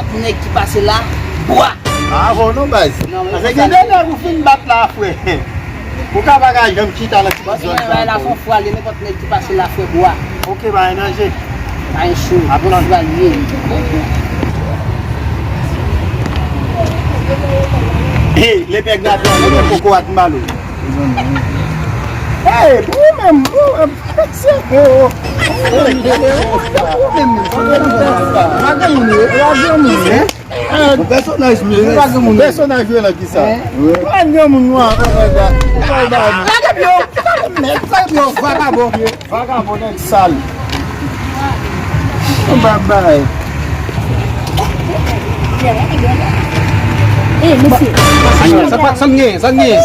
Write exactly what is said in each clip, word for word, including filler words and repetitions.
Nèg ki pase la, bwa. Ah bon, non, baz. Non, men pase gen de nèg ou fin bat la, frè. Ou ka pa ka janm chita nan ti zòn sa ankò. Bay la fon fwa, li nenpòt nèg ki pase la, frè, bwa. Ok, pa gen danje. Pa gen cho. Aprann. Fwa li ye. Hey, lepè gade, lepè koko a ti malo. Hey, ou menm, ou menm. Se ou. Ou menm, ou menm. Pa gen moun, pa gen moun. Yon pèsonaj nou ye. Pèsonaj yo nan kisa? Pran granmoun nou an, an, an, an. Lage pye w. Lage pye w, vagabon. Vagabon, nèg sal. Babay. Eh, mesye. Sa n gen, sa n gen?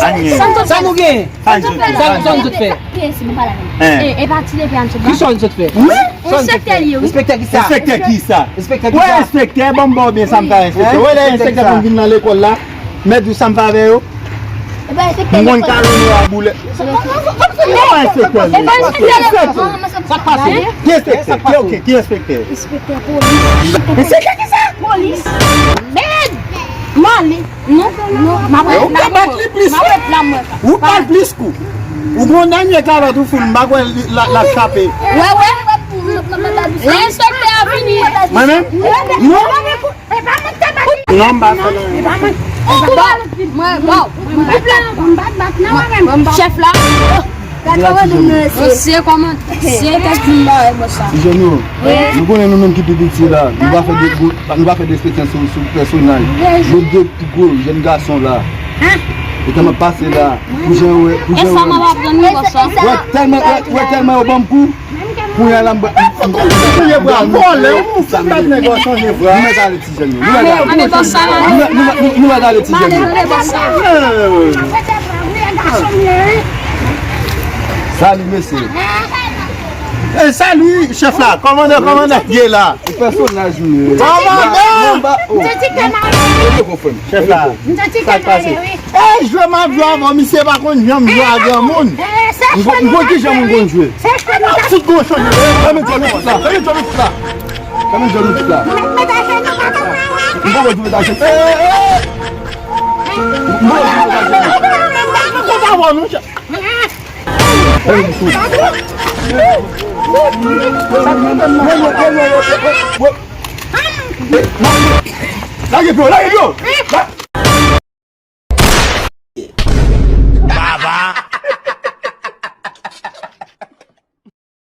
Sa nou gen? Sa n sot fè? Sa n sot fè? Kiyès nou pale avè l? Eh, e pa ti lepè a n sot ba? Kisa n sot fè? Wi. Enspektè li ye, wi. Enspektè kisa? Enspektè kisa? Enspektè kisa? Wè, enspektè, ban m ba w byen sa m fè enspektè. Wè, lè enspektè konn vin nan lekòl la, mèt di w sa m fè avè yo. M konn kalone a boulèt. Ki enspektè? Sa k pase? Ki enspektè? Ki, ok, ki enspektè? Enspektè polis. Enspektè kisa? Polis. Mèd! Mali. Non, non, m ap ret la, m ap ret la, mwen. Ou pral plis kou. Ou gon dènye kalòt ou fout, m pa kwè l ap chape. Wè, wè. Lè enspektè a vini. Mwen menm? Non. Non, m pa fè l anyen. Mwen, bon. Chèf la. Mesye, kòman? Se tèt moun ba wè bòs la. Ti jèn yo, nou konnen nou menm ki pi piti la. Nou pa fè de, nou pa fè despektè sou, sou pèsonaj. Nou de pi gwo jèn gason la. E kòman pase la? Pou jan wè, pou jan wè. Wè tèlman, wè, wè tèlman yo ban m kou. Kounye a la m ba. Chanje bra, vòlè, ou fout mèt nèg yo chanje bra. Nou mèt ale ti jèn yo. Nou mèt ale. Nou mèt, nou mèt, nou mèt ale ti jèn yo. Salut mesye. Eh, salut chèf la, kòmandan, kòmandan, ye la. Ou pèsonaj ou ye. Kòmandan. Chèf la. Sa k pase? Eh, jwe m ap jwe avè w, misye pa konn janm jwe a granmoun. M konn, m konn ki jan moun konn jwe. Fout gon chanje. Fèmen djòl ou tout la. Fèmen djòl ou tout la. Fèmen djòl ou tout la. M poko di mete ajenou. M poko di mete ajenou. M konn pa wè w non, chèf. Fèmen djòl ou tout. Lage pye w, lage pye w.